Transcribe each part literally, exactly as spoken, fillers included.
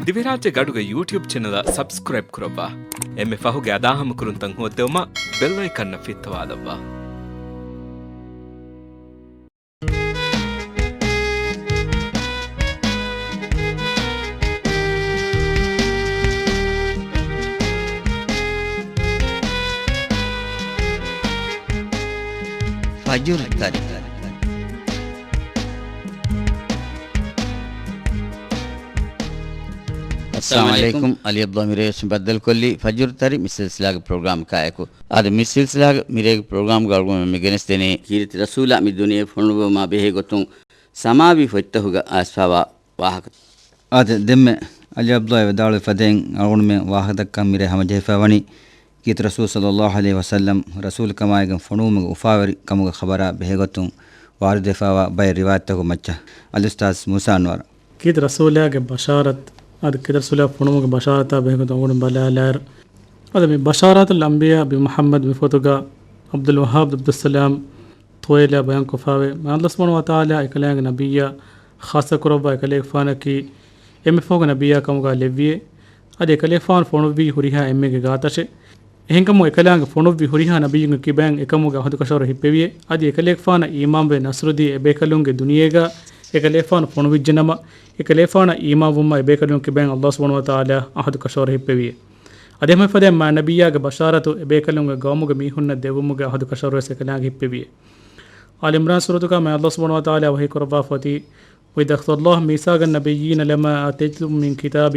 ދިވެހިރާއްޖޭގެ އަޑުގެ ޔޫޓިއުބް ޗެނަލަށް ސަބްސްކްރައިބް ކުރައްވާ. އެންމެ ފަހުގެ އަދާހަމަކުރުންތައް ހޯއްދެވުމަށް ބެލް އައިކަންއަށް ފިއްތަވާލައްވާ. ފަޖުރު ތަރި. އައްސަލާމު އަލައިކުމް. އަލީ އަބްދުﷲ މިރޭ ވެސް ބައްދަލުކޮށްލީ ފަޖުރު ތަރި މި ސިލްސިލާގެ ޕްރޮގްރާމް ކާއެކު. އާދެ، މި ސިލްސިލާގެ މިރޭގެ ޕްރޮގްރާމްގަ އަޅުގަނޑުމެން މި ގެނެސްދެނީ ކީރިތި ރަސޫލާ މި ދުނިޔެ ފޮނުވުމާ ބެހޭ ގޮތުން ސަމާވީ ފޮތްތަކުގަ އައިސްފަވާ ވާހަކަ. އާދެ، ދެންމެ އަލީ އަބްދުﷲ ވިދާޅުވި ފަދައިން އަޅުގަނޑުމެން ވާހަކަދައްކަން މިރޭ ހަމަޖެހިފައިވަނީ ކީރިތި ރަސޫލު ޞައްލައްލާހު ޢަލައިހި ވަސައްލަމް ރަސޫލުކަމާއިގެން ފޮނުވުމުގެ އުފާވެރި ކަމުގެ ޚަބަރާ ބެހޭގޮތުން ވާރިދުވެފައިވާ ބައެއް ރިވާޔަތްތަކުގެ މައްޗަށް. އަލްއުސްތާޛު މޫސާ އަންވަރު. ކީރިތި ރަސޫލާގެ ބަޝާރަތު، އަދި ކީރިތި ރަސޫލާ ފޮނުވުމުގެ ބަޝާރަތާ ބެހޭގޮތުން އަޅުގަނޑު ބަލާލާއިރު، އަދި މި ބަޝާރަތުލް އަންބިޔާ ބި މުޙައްމަދު މި ފޮތުގަ ޢަބްދުލް ވައްހާބް ޢަބްދުއްސަލާމް ޠުވައިލާ ބަޔާންކޮށްފައިވޭ، މާތް ﷲ ސުބްޙާނަހޫ ވަތަޢާލާ އެކަލާނގެ ނަބިއްޔާ ޚާއްޞަކުރައްވާ އެކަލޭގެފާނަކީ އެންމެ ފަހުގެ ނަބިއްޔާ ކަމުގަ ލެއްވިއޭ. އަދި އެކަލޭގެފާނު ފޮނުއްވީ ހުރިހާ އެންމެގެ ގާތަށޭ. އެހެންކަމުން އެކަލާނގެ ފޮނުއްވި ހުރިހާ ނަބިއްޔުންގެ ކިބައިން އެކަމުގެ އަހަދުކަށަވަރު ހިއްޕެވިއޭ. އަދި އެކަލޭގެފާނަށް އީމާންވެ ނަޞްރުދީ އެބޭކަލުންގެ ދުނިޔޭގަ އެކަލޭގެފާނު ފޮނުވިއްޖެނަމަ، އެކަލޭގެފާނަށް އީމާންވުމަށް އެބޭކަލުންގެ ކިބައިން ﷲ ސުބްޙާނަހޫ ވަތަޢާލާ އަހަދުކަށަވަރު ހިއްޕެވިއޭ. އަދި ހަމަ އެފަދައިން މާތް ނަބިއްޔާގެ ބަޝާރަތު އެބޭކަލުންގެ ގައުމުގެ މީހުންނަށް ދެއްވުމުގެ އަހަދުކަށަވަރުވެސް އެކަލާނގެ ހިއްޕެވިއޭ. އާލު ޢިމްރާން ސޫރަތުގަ މާތް ﷲ ސުބްޙާނަހޫ ވަތަޢާލާ ވަޙީކުރައްވާފަ އޮތީ، وإذ أخذ الله ميثاق النبيين لما آتيتكم من كتاب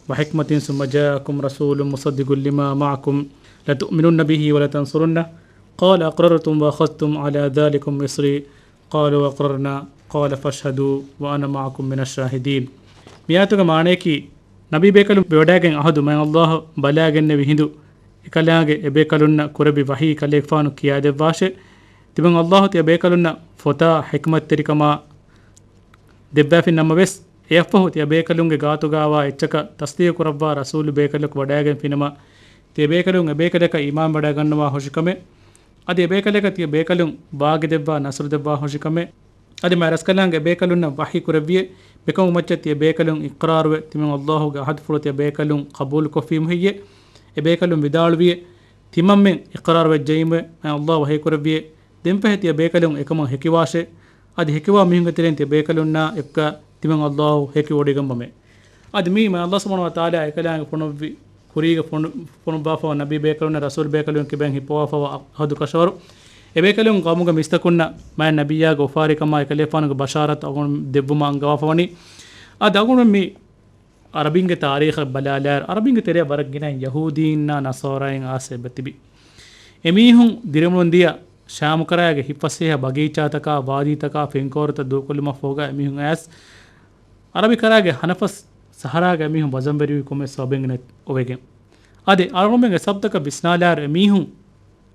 وحكمة ثم جاءكم رسول مصدق لما معكم لتؤمنن به ولتنصرنه قال أقررتم وأخذتم على ذلكم إصري قالوا أقررنا قال فاشهدوا وأنا معكم من الشاهدين. މި އާޔަތުގެ މާނަޔަކީ، ނަބީބޭކަލުން ވެވަޑައިގެން އަހަދު މާތް ﷲ ބަލައިގެންނެވި ހިނދު، އެކަލާނގެ އެބޭކަލުންނަށް ކުރެއްވި ވަޙީ ކަލޭގެފާނު ކިޔާދެއްވާށޭ. ތިމަން ﷲ ތިޔަބޭކަލުންނަށް ފޮތާ ޙިކްމަތްތެރިކަމާ ދެއްވާފިން ނަމަވެސް، އެއަށްފަހު ތިޔަބޭކަލުންގެ ގާތުގައިވާ އެއްޗަކަށް ތަޞްދީޤު ކުރައްވާ ރަސޫލު ބޭކަލަކު ވަޑައިގެންފިނަމަ، ތިޔަބޭކަލުން އެބޭކަލަކަށް އީމާން ވަޑައިގަންނަވާ ހުށިކަމެއް، އަދި އެބޭކަލަކަށް ތިޔަބޭކަލުން ވާގިދެއްވާ ނަޞްރު ދެއްވާ ހުށިކަމެއް، އަދި މާތް ރަސްކަލާނގެ އެބޭކަލުންނަށް ވަޙީ ކުރެއްވިއޭ، މިކަމުގެ މައްޗަށް ތިޔަބޭކަލުން އިޤްރާރުވެ، ތިމަން ﷲ ގެ އަހަދުފުޅު ތިޔަބޭކަލުން ޤަބޫލުކޮށްފީމު ހެއްޔޭ؟ އެބޭކަލުން ވިދާޅުވިއޭ، ތިމަންމެން އިޤްރާރުވެއްޖައީމުވެ، މާތް ﷲ ވަޙީކުރެއްވިއޭ، ދެންފަހެ ތިޔަބޭކަލުން އެކަމަށް ހެކިވާށޭ. އަދި ހެކިވާ މީހުންގެ ތެރެއިން ތިޔަބޭކަލުންނާ އެކުގަ ތިމަން ﷲ ހެކިވޮޑިގަންވަމޭ. އަދި މީ މާތް ﷲ ސުބްޙާނަހޫ ވަތަޢާލާ އެކަލާނގެ ފޮނުއްވި، ކުރީގަ ފޮނު، ފޮނުއްވާފަވާ ނަބީ ބޭކަލުންނަށް ރަސޫލު ބޭކަލުން ކިބައިން ހިއްޕަވާފަވާ އަހަދު ކަށަވަރު، އެބޭކަލުން ގައުމުގެ މީސްތަކުންނަށް މާތް ނަބިއްޔާގެ އުފާވެރިކަމާ އެކަލޭފާނުގެ ބަޝާރަތު އަޅުގަނޑު ދެއްވުމަށް އަންގަވާފަވަނީ. އަދި އަޅުގަނޑު މި އަރަބިންގެ ތާރީޚަށް ބަލާލާއިރު، އަރަބިންގެ ތެރެއަށް ވަރަށް ގިނައިން ޔަހޫދީންނާ ނަޞާރާއިން އައިސް އެބަތިބި. އެމީހުން ދިރިއުޅުން ދިޔަ ޝާމުކަރައިގެ ހިތްފަސޭހަ ބަގީޗާތަކާ، ވާދީތަކާ، ފެންކައުރުތައް ދޫކޮށްލުމަށްފަހުގަ އެމީހުން އައިސް، އަރަބި ކަރައިގެ ހަނަފަސް ސަހަރާގަ އެމީހުން ވަޒަންވެރިވި ކޮންމެ ސަބަބެއްގެން އޮވެގެން. އަދި އަޅުގަނޑުމެންގެ ސަބަބުތަކަށް ވިސްނާލާއިރު، އެމީހުން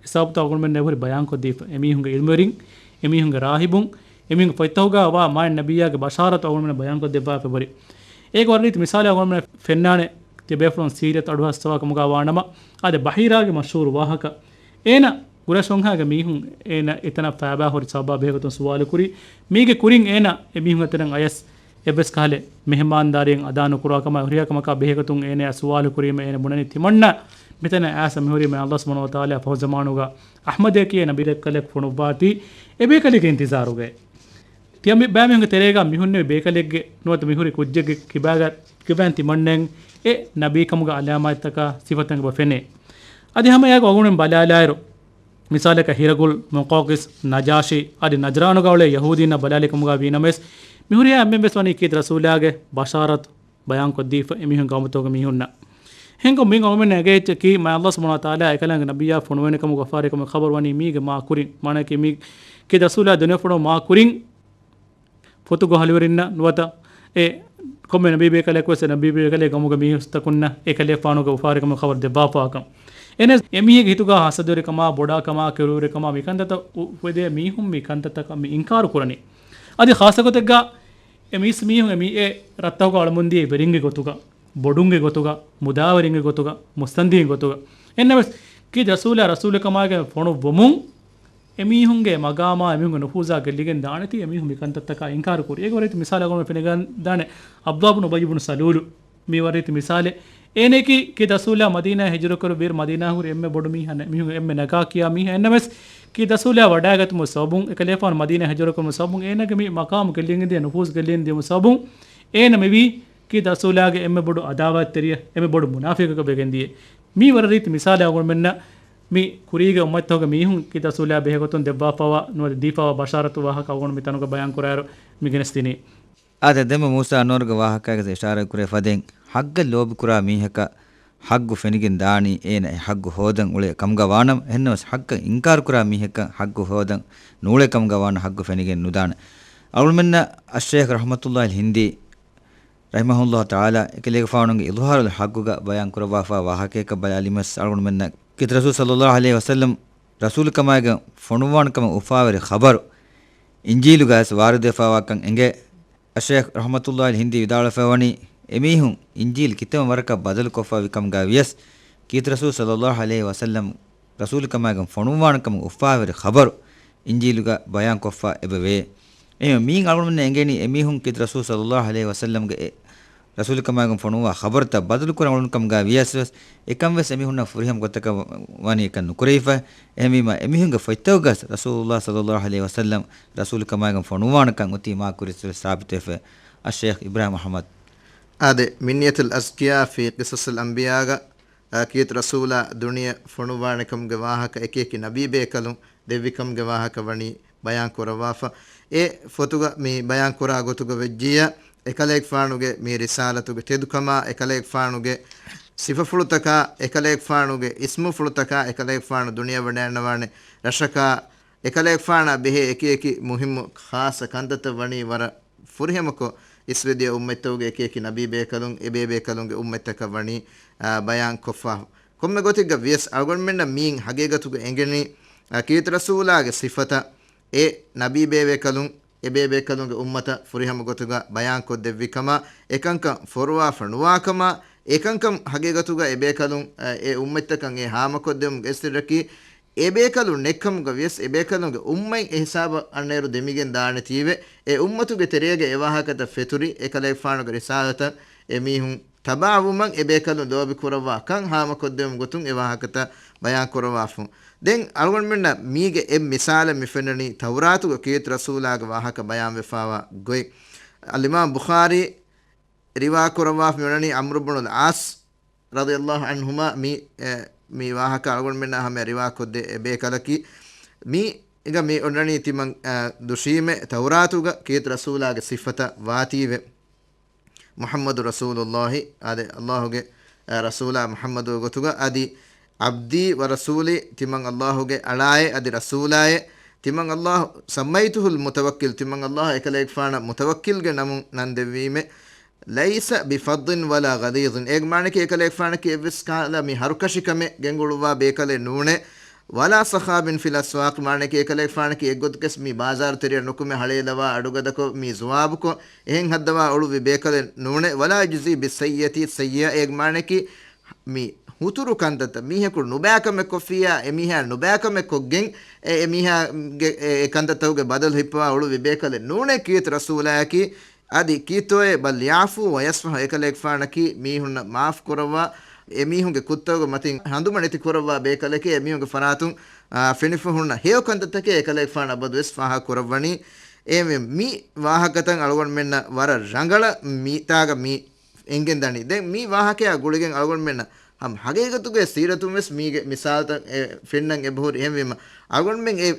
އެ ސަބަބުތައް އަޅުގަނޑުމެންނަށް އެބަހުރި ބަޔާންކޮށްދީފަ. އެމީހުންގެ ޢިލްމުވެރިން، އެމީހުންގެ ރާހިބުން، އެމީހުންގެ ފޮތްތަކުގައިވާ މާތް ނަބިއްޔާގެ ބަޝާރަތު އަޅުގަނޑުމެންނަށް ބަޔާންކޮށްދެއްވާފަ އެބަހުރި. އޭގެ ވަރަށް ރީތި މިސާލެއް އަޅުގަނޑުމެންނަށް ފެންނާނެ، ތިޔަބޭފުޅުން ސީރަތު އަޑުއައްސަވާ ކަމުގައިވާނަމަ، އާދެ، ބަޙީރާގެ މަޝްހޫރު ވާހަކަ. އޭނަ ޤުރައިޝް ވަންހާގެ މީހުން އޭނަ އެތަނަށް ފައިބާ ހުރި ސަބަބާ ބެހޭގޮތުން ސުވާލުކުރީ، މީގެ ކުރިން އޭނަ އެމީހުން އަތެރެން އަޔަސް އެއްވެސް ކަހަލަ މެހެމާންދާރީއެއް އަދާ ނުކުރާ ކަމާ ހުރިހާ ކަމަކާ ބެހޭގޮތުން އޭނަޔާ ސުވާލު ކުރީމަ، އޭނަ ބުނަނީ ތިމަންނަ މިތަނަށް އައިސް މިހުރީމަ ﷲ ސުބްޙާނަހޫ ވަތަޢާލާ ފަހު ޒަމާނުގަ އަޙްމަދޭ ކިޔޭ ނަބީ ބޭކަލެއް ފޮނުއްވާތީ، އެ ބޭކަލެއްގެ އިންތިޒާރުގައޭ. ތިޔަ މި ބައިމީހުންގެ ތެރޭގަ މި ހުންނެވި ބޭކަލެއްގެ ނުވަތަ މިހުރި ކުއްޖެއްގެ ކިބާގަ ކިބައިން ތިމަންނައަށް އެ ނަބީކަމުގެ ޢަލާމާތްތަކާ ސިފަތައް އެބަ ފެނޭ. އަދި ހަމަ އެއާއެކު އަޅުގަނޑުމެން ބަލާލާއިރު، މިސާލަކަށް ހިރަގުލް، މުޤައުޤިސް، ނަޖާޝީ، އަދި ނަޖްރާނުގަ އުޅޭ ޔަހޫދީންނާ ބަލާލިކަމުގަ ވީނަމަވެސް، މިހުރިހާ އެންމެން ވެސް ވަނީ ކީރިތި ރަސޫލާގެ ބަޝާރަތު ބަޔާންކޮށްދީފަ އެމީހުން ގައުމުތަކުގެ މީހުންނަށް. އެހެންކަމުން މިއިން އަޅުގަނޑުމެންނަށް އެނގޭ އެއްޗަކީ މާތް ﷲ ސުބްޙާނަހޫ ވަތަޢާލާ އެކަލާނގެ ނަބިއްޔާ ފޮނުވޭނެ ކަމުގެ އުފާވެރިކަމުގެ ޚަބަރު ވަނީ މީގެ މާ ކުރިން. މާނައަކީ މީ ކީރިތި ރަސޫލާ ދުނިޔެ ފޮނުވުމާ ކުރިން ފޮތުގެ އަހުލުވެރިންނަށް ނުވަތަ އެ ކޮންމެ ނަބީ ބޭކަލެއް ވެސް އެ ނަބީ ބޭކަލެއް ގައުމުގެ މީސްތަކުންނަށް އެކަލޭފާނުގެ އުފާވެރިކަމުގެ ޚަބަރު ދެއްވާފާކަން. އެހެނަސް އެމީހެއްގެ ހިތުގަ ހަސަދަވެރިކަމާ، ބޮޑާކަމާ، ކިރުވެރިކަމާ މިކަންތައްތައް އު، އުފެދޭ މީހުން މި ކަންތައްތަކަށް މި އިންކާރު ކުރަނީ. އަދި ޚާއްޞަގޮތެއްގަ އެ މީސް މީހުން އެ މީ އެ ރަށްތަކުގަ އަޅަމުންދީ ވެރިންގެ ގޮތުގަ، ބޮޑުންގެ ގޮތުގަ، މުދާވެރިންގެ ގޮތުގަ، މުއްސަނދީން ގޮތުގަ. އެހެންނަމަވެސް، ކީރިތި ރަސޫލާ ރަސޫލެއް ކަމާގެން ފޮނުއްވުމުން، އެމީހުންގެ މަގާމާ އެމީހުންގެ ނުފޫޒާ ގެއްލިގެން ދާނެތީ އެމީހުން މިކަންތައްތަކާ އިންކާރު ކުރި. އޭގެ ވަރަށް މިސާލެއް އަޅުގަނޑު ފެނިގެން ދާނެ ޢަބްދުﷲ ބުނު އުބައްޔު ބުނު ސަލޫލު. މީ ވަރަށް ރީތި މިސާލެއް. އޭނައަކީ ކީރިތި ރަސޫލާ މަދީނާ ހިޖުރަކުރު ބިރު މަދީނާ ހުރި އެންމެ ބޮޑު މީހާ ނެ-، މީހުން އެންމެ ނަގާ ކިޔާ މީހާ. އެންނަމަސް ކީރިތި ރަސޫލާ ވަޑާގަތުމުގެ ސަބަބުން، އެކަލޭގެފާނު މަދީނާ ހިޖުރަކުރުމުގެ ސަބަބުން، އޭނަގެ މި މަޤާމު ގެއްލިގެން ދިޔަ، ނުފޫޒު ގެއްލިގެން ދިޔުމުގެ ސަބަބުން، އޭނަ މިވީ ކީރިތި ރަސޫލާގެ އެންމެ ބޮޑު އަދާވާތްތެރިޔަށް، އެންމެ ބޮޑު މުނާފިޤަކަށް ވެގެން ދިޔަ. މީ ވަރަށް ރީތި މިސާލެއް. އަޅުގަނޑުމެންނަށް މި ކުރީގެ އުއްމަތްތަކުގެ މީހުން ކީރިތި ރަސޫލާ ބެހޭގޮތުން ދެއްވާފައިވާ ނުވަތަ ދީފައިވާ ބަޝާރަތު ވާހަކަ އަޅުގަނޑު މި ތަނުގަ ބަޔާން ކުރާއިރު މި ގެނެސްދިނީ. އާދެ، ދެންމެ މޫސާ އަންވަރުގެ ވާހަކައިގެ އިޝާރާތް ކުރެ ފަދައިން، ޙައްޤަށް ލޯބިކުރާ މީހަކަށް ޙައްޤު ފެނިގެން ދާނީ، އޭނަ އެ ޙައްޤު ހޯދަން އުޅޭ ކަމުގަ ވާނަމަ، އެހެންނަމަސް ޙައްޤަށް އިންކާރުކުރާ މީހަކަށް ޙައްޤު ހޯދަން ނޫޅޭ ކަމުގަ ވާނަމަ ޙައްޤު ފެނިގެން ނުދާނެ. އަޅުގަނޑުމެންނަށް އައްޝޭޚް ރަޙްމަތުﷲ އަލް ހިންދީ ރަޙިމަހުﷲ ތަޢާލާ އެކަލޭގެފާނުގެ އިޟްހާރުލް ޙައްޤުގަ ބަޔާން ކުރައްވާފައި ވާހަކަޔަކަށް ބަލާލީމަސް، އަޅުގަނޑުމެންނަށް ކީރިތި ރަސޫލު ޞައްލައްލާހު ޢަލައިހި ވަސައްލަމް ރަސޫލުކަމާއިގެން ފޮނުއްވާނެ ކަމަށް އުފާވެރި ޚަބަރު އިންޖީލުގައި ވާރިދުވެފައިވާކަން އެނގޭ. އައްޝޭޚް ރަޙްމަތުﷲ އަލް ހިންދީ ވިދާޅުވެފައިވަނީ، އެމީހުން އިންޖީލު ކިތައް ވަރަކަށް ބަދަލުކޮށްފައިވި ކަމުގަ ވިޔަސް، ކީރިތި ރަސޫލު ޞައްލައްލާހު ޢަލައިހި ވަސައްލަމް ރަސޫލުކަމާއިގެން ފޮނުއްވާނެ ކަމަށް އުފާވެރި ޚަބަރު އިންޖީލުގަ ބަޔާންކޮށްފަ އެބަވޭ. އެހެން މީން އަޅުގަނޑުމެންނަށް އެނގޭނީ އެމީހުން ކީރިތި ރަސޫލު ޞައްލައްލާހު ޢަލައިހި ވަސައްލަމްގެ އެ ރަސޫލުކަމާއިގެން ފޮނުއްވާ ޚަބަރުތައް ބަދަލުކުރަން އުޅުނު ކަމުގަ ވިޔަސް، އެކަން ވެސް އެމީހުންނަށް ފުރިހަމަ ގޮތަކަށް ވަނީ އެކަން ނުކުރެވިފަ. އެހެންވީމަ، އެމީހުންގެ ފޮތްތަކުގަސް ރަސޫލުﷲ ޞައްލައްލާހު ޢަލައިހި ވަސައްލަމް ރަސޫލުކަމާއިގެން ފޮނުއްވާނެކަން އޮތީ މާ ކުރިއަސް ސާބިތުވެފަ. އައްޝޭޚް އިބްރާހިމް އަޙްމަދު. އާދެ، މިންޔަތުލް އަޒްކިޔާ ފީ ޤިޞަޞިލް އަންބިޔާގަ، އާ، ކީރިތި ރަސޫލާ ދުނިޔެ ފޮނުއްވާނެކަމުގެ ވާހަކަ އެކިއެކި ނަބީ ބޭކަލުން ދެއްވިކަމުގެ ވާހަކަ ވަނީ ބަޔާން ކުރައްވާފަ. އެ ފޮތުގަ މި ބަޔާން ކުރާ ގޮތުގަ ވެއްޖިއްޔާ، އެކަލޭގެފާނުގެ މި ރިސާލަތުގެ ތެދުކަމާ، އެކަލޭގެފާނުގެ ސިފަފުޅުތަކާ، އެކަލޭގެފާނުގެ އިސްމުފުޅުތަކާ، އެކަލޭގެފާނު ދުނިޔެ ވަޑައިންނަވާނެ ރަށަކާ، އެކަލޭގެފާނާ ބެހޭ އެކި އެކި މުހިއްމު ޚާއްޞަ ކަންތައްތައް ވަނީ ވަރަށް ފުރިހަމަކޮށް، އިސްވެދިޔަ އުއްމަތްތަކުގެ އެކި އެކި ނަބީ ބޭކަލުން، އެބޭބޭކަލުންގެ އުއްމަތްތަކަށް ވަނީ، އާ، ބަޔާން ކޮށްފަ. ކޮންމެ ގޮތެއްގަ ވިޔަސް، އަޅުގަނޑުމެންނަށް މީން ހަގީގަތުގަ އެނގެނީ، އާ، ކީރިތި ރަސޫލާގެ ސިފަތައް އެ ނަބީ ބޭބޭކަލުން، އެބޭބޭކަލުންގެ އުއްމަތަށް ފުރިހަމަ ގޮތުގަ ބަޔާންކޮށްދެއްވި ކަމާ، އެކަންކަން ފޯރުވާފަ ނުވާ ކަމާ، އެކަންކަން ހަގީގަތުގަ އެބޭކަލުން، އާ، އެ އުއްމަތްތަކަށް އެ ހާމަކޮށްދެވުމުގެ އެއްސިއްރަކީ، އެބޭކަލުން ނެތްކަމުގަ ވިޔަސް، އެބޭކަލުންގެ އުއްމަތް އެހިސާބަށް އަންނައިރު ދެމިގެން ދާނެތީވެ، އެ އުއްމަތުގެ ތެރޭގަ އެވާހަކަތައް ފެތުރި، އެކަލޭގެފާނުގެ ރިސާލަތަށް އެމީހުން ތަބާވުމަށް އެބޭކަލުން ލޯބި ކުރައްވާ ކަން ހާމަކޮށްދެވުމުގެ ގޮތުން އެވާހަކަތައް ބަޔާން ކުރައްވާފަ. ދެން އަޅުގަނޑުމެންނަށް މީގެ އެއް މިސާލެއް މި ފެންނަނީ، ތައުރާތުގަ ކީރިތި ރަސޫލާގެ ވާހަކަ ބަޔާންވެފައިވާ ގޮތް. އަލްއިމާމް ބުޚާރީ ރިވާ ކުރައްވާފަ މިވަނީ ޢަމްރު ބުނުލް ޢާޞް ރަޟިޔަﷲ ޢަންހުމާ މި، އެ، މި ވާހަކަ އަޅުގަނޑުމެންނާ ހަމަޔަށް ރިވާކޮށްދޭ އެބޭކަލަކީ. މީގަ މި އޮންނަނީ ތިމަން، އަ، ދުށީމެ ތައުރާތުގަ ކީރިތި ރަސޫލާގެ ސިފަތައް ވާތީވެ. މުޙައްމަދު ރަސޫލުﷲ، އާދެ، ﷲ ގެ، އަ، ރަސޫލާ މުޙައްމަދު ގޮތުގަ އަދި ޢަބްދީ ވަ ރަސޫލީ، ތިމަން ﷲ ގެ އަޅާއޭ އަދި ރަސޫލާއޭ، ތިމަން ﷲ ސައްމައިތުހުލް މުތަވައްކިލް، ތިމަން ﷲ އެކަލޭގެފާނަށް މުތަވައްކިލްގެ ނަމުން ނަން ދެއްވީމެ. ލައިސަ ބިފައްޟިން ވަލާ ޣަލީޡިން. އޭގެ މާނައަކީ އެކަލޭގެފާނަކީ އެއްވެސް ކަހަލަ މި ހަރުކަށިކަމެއް ގެންގުޅުއްވާ ބޭކަލެއް ނޫނޭ. ވަލާ ސަޚާބިން ފިލް އަސްވާޤް، މާނައަކީ އެކަލޭގެފާނަކީ އެއްގޮތަކަސް މި ބާޒާރު ތެރެއަށް ނުކުމެ ހަޅޭލަވާ، އަޑުގަދަކޮށް، މި ޒުވާބުކޮށް، އެހެން ހައްދަވާ އުޅުއްވި ބޭކަލެއް ނޫނޭ. ވަލާ ޔަޖްޒީ ބިއްސައްޔިއަތި ސައްޔިއަ. އޭގެ މާނައަކީ މި ހުތުރު ކަންތައްތައް، މީހަކު ނުބައިކަމެއް ކޮށްފިއްޔާ، އެމީހާ ނުބައިކަމެއް ކޮށްގެން، އެ، އެމީހާގެ އެ، އެ ކަންތައްތަކުގެ ބަދަލު ހިއްޕަވާ އުޅުއްވި ބޭކަލެއް ނޫނޭ ކީރިތި ރަސޫލާއަކީ. އަދި ކީއްތޯއޭ؟ ބަލް ޔަޢުފޫ ވަޔަސްފަޙު، އެކަލޭގެފާނަކީ މީހުންނަށް މާފު ކުރައްވާ، އެމީހުންގެ ކުށްތަކުގެ މަތިން ހަނދުމަ ނެތި ކުރައްވާ ބޭކަލެކޭ، އެމީހުންގެ ފަރާތުން، އާ، ފެނިފަ ހުންނަ ހެޔޮ ކަންތައްތަކޭ އެކަލޭގެފާނު އަބަދުވެސް ފާހަގަ ކުރައްވަނީ. އެހެންވެ، މި ވާހަކަތައް އަޅުގަނޑުމެންނަށް ވަރަށް ރަނގަޅަށް މިތާގަ މި އެނގެންދަނީ. ދެން މި ވާހަކަޔާ ގުޅިގެން އަޅުގަނޑުމެންނަށް ހަމަ ހަގީގަތުގެ ސީރަތުން ވެސް މީގެ މިސާލުތައް އެ ފެންނަން އެބަހުރި. އެހެންވީމަ، އަޅުގަނޑުމެން އެ